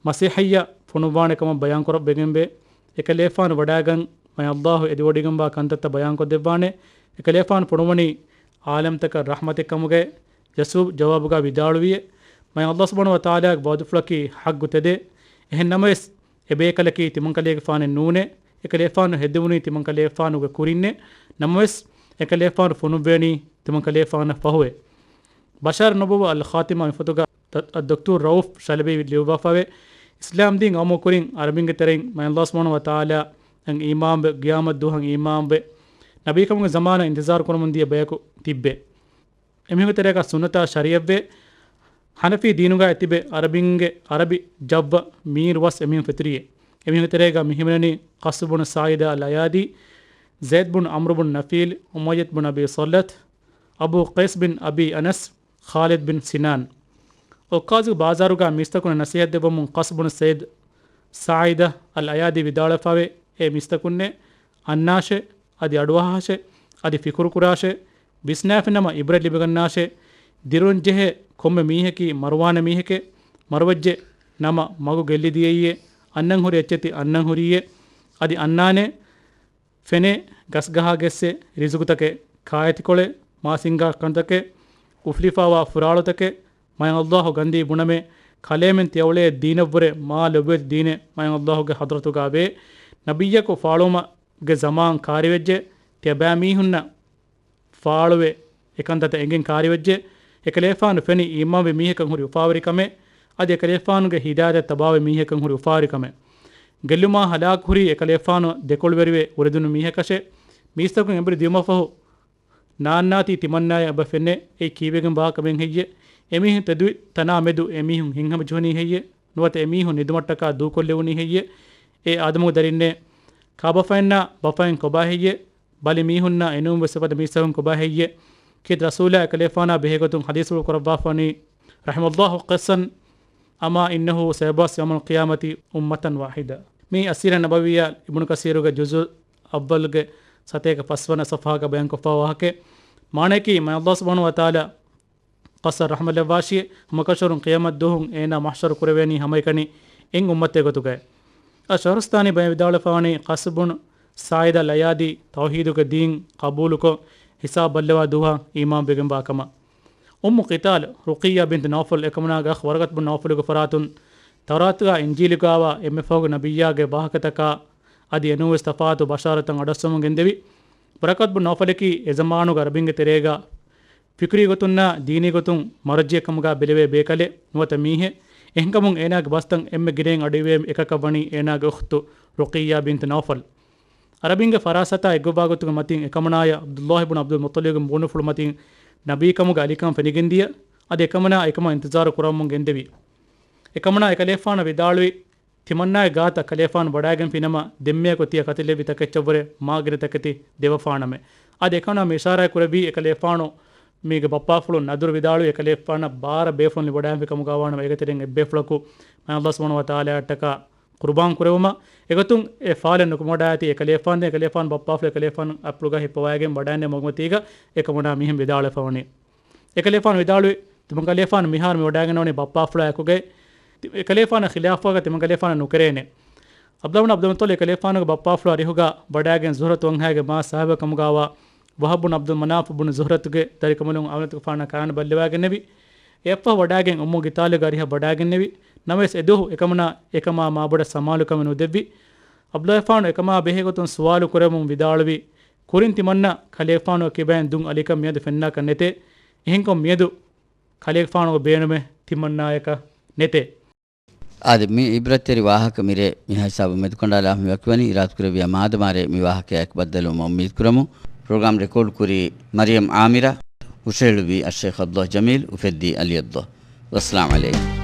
މަސީޙައްޔަށް ފޮނުއްވާނެ ކަމަށް ބަޔާންކުރައްވަގެންވޭ. އެކަލޭފާނު ވަޑައިގަން މާތް އަލްލާހު އެދިވޮޑިގެންވާ ކަންތައްތައް ބަޔާންކޮށްދެއްވާނެ. އެކަލޭފާނު ފޮނުވަނީ ޢާލަމްތަކަށް ރަޙްމަތެއް ކަމުގައި. ޔަސޫ ޖަވާބުގަ ވިދާޅުވިއޭ، މާތް އަލްލާހު ސުބްޙާނަހު ވަތަޢާލާގެ ވަޢުދުފުޅަކީ ޙައްޤު ތެދޭ. އެހެން ނަމަވެސް، އެބޭކަލަކީ ތިމަންކަލޭގެފާނެއް ނޫނޭ. އެކަލޭފާނު ހެއްދެވުނީ ތިމަންކަލޭގެފާނުގެ ކުރިންނޭ. ނަމަވެސް، އެކަލޭފާނު ފޮނުއްވޭނީ ތިމަންކަލޭގެފާނަށް ފަހުވޭ. ބަޝާރު ނުބުއްވަ އަލް ޚާތިމާ މި ފޮތުގަ އައްދޮކްތޫރު ރައޫފް ޝަލަބީ ލިޔުއްވާފަވޭ، އިސްލާމްދީން އައުމުގެ ކުރިން އަރަބިންގެ ތެރެއިން މާތް އަލްލާހު ސުބްޙާނަހު ވަތަޢާލާ އަށް އީމާންވެ، ޤިޔާމަތްދުވަހަށް އީމާންވެ، ނަބީކަމުގެ ޒަމާނަށް އިންތިޒާރު ކުރަމުން ދިޔަ ބަޔަކު ތިއްބެ. އެމީހުންގެ ތެރޭގަ ސުންނަތާ ޝަރީޢަތްވެ، ޙަނަފީ ދީނުގައި ތިބެ އަރަބިންގެ އަރަބި ޖައްވަ މީރު ވަސް އެމީހުން ފެތުރިއޭ. އެމީހުންގެ ތެރޭގަ މި ހިމެނެނީ ޤައްޞު ބުނު ސާޢިދާ އަލް ޢަޔާދީ، ޒައިދު ބުނު ޢަމްރު ބުނު ނަފީލް، އުމައްޔަތު ބުނު އަބީ ޞަލްތް، އަބޫ ޤައިސް ބިން އަބީ އަނަސް، ޚާލިދު ބިން ސިނާން. އުއްކާޒު ބާޒާރުގަ މީސްތަކުންނަށް ނަސޭހަތް ދެއްވަމުން ޤައްޞު ބުނު ސައިދު ސާޢިދާ އަލް ޢަޔާދީ ވިދާޅުވެފަވޭ، އޭ މީސްތަކުންނޭ، އަންނާށޭ، އަދި އަޑުއަހާށޭ، އަދި ފިކުރުކުރާށޭ، ވިސްނާފިނަމަ ޢިބްރަތް ލިބިގަންނާށޭ. ދިރުންޖެހޭ ކޮންމެ މީހަކީ މަރުވާނެ މީހެކޭ، މަރުވެއްޖެ ނަމަ މަގު ގެއްލިދިޔައީއޭ، އަންނަން ހުރި އެއްޗެތި އަންނަން ހުރީއޭ. އަދި އަންނާނެ ފެނެއް، ގަސްގަހާގެއްސެއް، ރިޒުގުތަކެއް، ކާއެތިކޮޅެއް، މާސިންގާ ކަންތަކެއް، އުފުލިފާވާ ފުރާޅުތަކެއް، މާތް އައްލާހު ގަންދީ ބުނަމޭ، ކަލޭމެން ތިޔައުޅޭ ދީނަށްވުރެ މާ ލޮބުވެތި ދީނެއް މާތް އައްލާހުގެ ޙަޟްރަތުގާވޭ. ނަބިއްޔަކު ފާޅުވުމުގެ ޒަމާން ކާރިވެއްޖެ، ތިޔަބައިމީހުންނަށް ފާޅުވެ، އެކަންތައްތައް އެނގެން ކާރިވެއްޖެ. އެކަލޭފާނު ފެނި އީމާންވި މީހަކަށް ހުރި އުފާވެރިކަމެއް، އަދި އެކަލޭފާނުގެ ހިދާޔަތަށް ތަބާވި މީހަކަށް ހުރި އުފާވެރިކަމެއް. ގެއްލުމާ ހަލާކުހުރީ އެކަލޭފާނު ދެކޮޅުވެރިވެ އުރެދުނު މީހަކަށެ. މީސްތަކުން އެނބުރި ދިޔުމަށްފަހު، ނާންނާތީ ތިމަންނާއަށް އެބަ ފެންނެ. އެއީ ކީއްވެގެން ވާ ކަމެއް ހެއްޔެ؟ އެމީހުން ތެދުވި ތަނާ މެދު އެމީހުން ހިތްހަމަޖެހުނީ ހެއްޔެ؟ ނުވަތަ އެމީހުން ނިދުމަށްޓަކާ ދޫކޮށްލެވުނީ ހެއްޔެ؟ އޭ އާދަމުގެ ދަރިންނޭ! ކާބަފައިންނާ ބަފައިން ކޮބާ ހެއްޔެ؟ ބަލި މީހުންނާ އެނޫންވެސް އެފަދަ މީސްތަކުން ކޮބާ ހެއްޔެ؟ ކީރިތި ރަސޫލާ އެކަލޭފާނާ ބެހޭގޮތުން ޙަދީޘްފުޅު ކުރައްވާފަވަނީ، رحم الله قسا، أما إنه سيبعث يوم القيامة أمة واحدة. މީ އައްސީރާ ނަބަވިއްޔާ އިބްނު ކަސީރުގެ ޖުޒު އައްވަލްގެ ސަތޭކަ ފަސްވަނަ ޞަފްޙާގަ ބަޔާންކޮށްފާ ވާހަކައެއް. މާނަޔަކީ، މާތް އައްލާހު ސުބްޙާނަހު ވަތަޢާލާ ޤައްސަ ރަޙްމަތް ލެއްވާށި، ހަމަކަށަވަރުން ޤިޔާމަތް ދުވަހު އޭނާ މަޙްޝަރު ކުރެވޭނީ ހަމައެކަނި އެއް އުއްމަތެއް ގޮތުގައި. އައް ޝަހްރަސްތާނީ ބަޔަށް ވިދާޅުވެފަވަނީ، ޤައްސް ބުނު ސާޢިދާ ލަޔާދީ ތައުޙީދުގެ ދީން ޤަބޫލުކޮށް، ހިސާބު ބައްލަވާ ދުވަހަށް އީމާންވެގެންވާ ކަމަށް. އުއްމު ޤިތާލް، ރުޤިއްޔާ ބިންތު ނައުފަލް، އެކަމަނާގެ އަޚް ވަރަޤަތު ބުން ނައުފަލުގެ ފަރާތުން، ތައުރާތުގާ އިންޖީލުގާވާ އެންމެ ފަހުގެ ނަބިއްޔާގެ ވާހަކަތަކާ އަދި އެނޫންވެސް ތަފާތު ބަޝާރަތަށް އަޑުއައްސަވަމުން ގެންދެވި. ވަރަޤަތު ބުން ނައުފަލަކީ އެޒަމާނުގެ އަރަބިންގެ ތެރޭގާ ފިކުރީ ގޮތުންނާ ދީނީ ގޮތުން މަރަޖީއެއް ކަމުގާ ބެލެވޭ ބޭކަލެއް ނުވަތަ މީހެއް. އެހެންކަމުން އޭނާގެ ބަސްތައް އެންމެ ގިނައިން އަޑުއިވޭ އެކަކަށް ވަނީ އޭނާގެ އުޚްތު ރުޤިއްޔާ ބިންތު ނައުފަލް. އަރަބިންގެ ފަރާސަތާ އެއްގޮތްވާ ގޮތުގެ މަތިން އެކަމަނާޔަށް ޢަބްދުﷲ ބުން ޢަބްދުލް މުޠައްލިބުގެ ބުނެފުޅު މަތިން ނަބީކަމުގެ އަލިކަން ފެނިގެންދިޔަ، އަދި އެކަމަނާ އެކަމަށް އިންތިޒާރު ކުރައްވަމުން ގެންދެވި. އެކަމަނާ އެކަލޭފާނަށް ވިދާޅުވި، ތިމަންނާގެ ގާތަށް ކަލޭފާނު ވަޑައިގެންފިނަމަ، ދެންމެއަކު ތިޔަ ކަތިލެއްވި ތަކެއްޗަށްވުރެ މާ ގިނަ ތަކެތި ދެވަފާނަމޭ. އަދި އެކަމަނާ މި އިޝާރާތް ކުރެއްވީ، އެކަލޭފާނު މީގެ ބައްޕާފުޅު ނަދުރު ވިދާޅުވި އެކަލޭފާނަށް ބާރަ ބޭފުޅުން ވަޑައިގެންފި ކަމުގާ ވާނަމަ، އޭގެ ތެރެއިން އެއްބޭފުޅަކު މާތް އައްލާހު ސުބްޙާނަހު ވަތަޢާލާއަށްޓަކާ ޤުރުބާން ކުރެވުމަށް. އެގޮތުން އެ ފާލެއް ނުކުމެވަޑައިގަތީ، އެކަލޭފާނު ދެން އެކަލޭފާނު ބައްޕާފުޅު އެކަލޭފާނު އަތްޕުޅުގަ ހިއްޕަވައިގެން ވަޑައިގެންނެވުމުގެ މަތީގަ އެކަމަނާ މިހެން ވިދާޅުވެފަވަނީ. އެކަލޭފާނު ވިދާޅުވި، ތިމަންކަލޭފާނު މިހާރު މި ވަޑައިގަންނަވަނީ ބައްޕާފުޅާ އެކުގައި. ތި-، އެކަލޭފާނަށް ޚިލާފުވާގޮތް ތިމަންކަލޭފާނު ނުކެރޭނެ. ޢަބްދުﷲ ބުން ޢަބްދުލް މުޠައްލިބް އެކަލޭފާނުގެ ބައްޕާފުޅާ އަރިހުގަ ވަޑައިގެން ޒުހްރަތު ވަންހައިގެ މާ ސާހިބަށް ކަމުގާވާ ވަހަބް ބުން ޢަބްދުލް މަނާފް ބުނު ޒުހްރަތުގެ ދަރިކަނބަލުން އަމާނަތުގެފާނަށް ކާން ބައްލަވައިގެންނެވި. އެއަށްފަހު ވަޑައިގެން އުއްމު ޤިތާލުގެ އަރިހަށް ވަޑައިގެންނެވި. ނަމަވެސް އެދުވަހު އެކަމަނާ އެކަމާ މާބޮޑަށް ސަމާލުކަމެއް ނުދެއްވި. ޢަބްދުﷲ ފާނު އެކަމާ ބެހޭގޮތުން ސުވާލު ކުރެވެމުން ވިދާޅުވި، ކުރިން ތިމަންނަ ކަލޭފާނުގެ ކިބައިން ދުން އަލިކަން މިއަދު ފެންނާކަށް ނެތޭ. އެހެންކޮށް މިއަދު ކަލޭފާނުގެ ބޭނުމެއް ތިމަންނާޔަކަށް ނެތޭ. އާދެ، މި ޢިބްރަތްތެރި ވާހަކަ މިރޭ މި ހިސާބު މެދުކަނޑާލާ މި ވަކިވަނީ އިރާދަކުރެއްވިޔާ މާދަމާރޭ މި ވާހަކަޔާއެކު ބައްދަލުވުމަށް އުއްމީދުކުރަމު. ޕްރޮގްރާމް ރެކޯޑް ކުރީ މަރިޔަމް އާމިރާ، ހުށަހެޅުއްވީ އައްޝައިޚް ޢަބްދުﷲ ޖަމީލް، އުފެއްދީ ޢަލީ ޢަބްދުﷲ. ވައްސަލާމް ޢަލައިކުމް.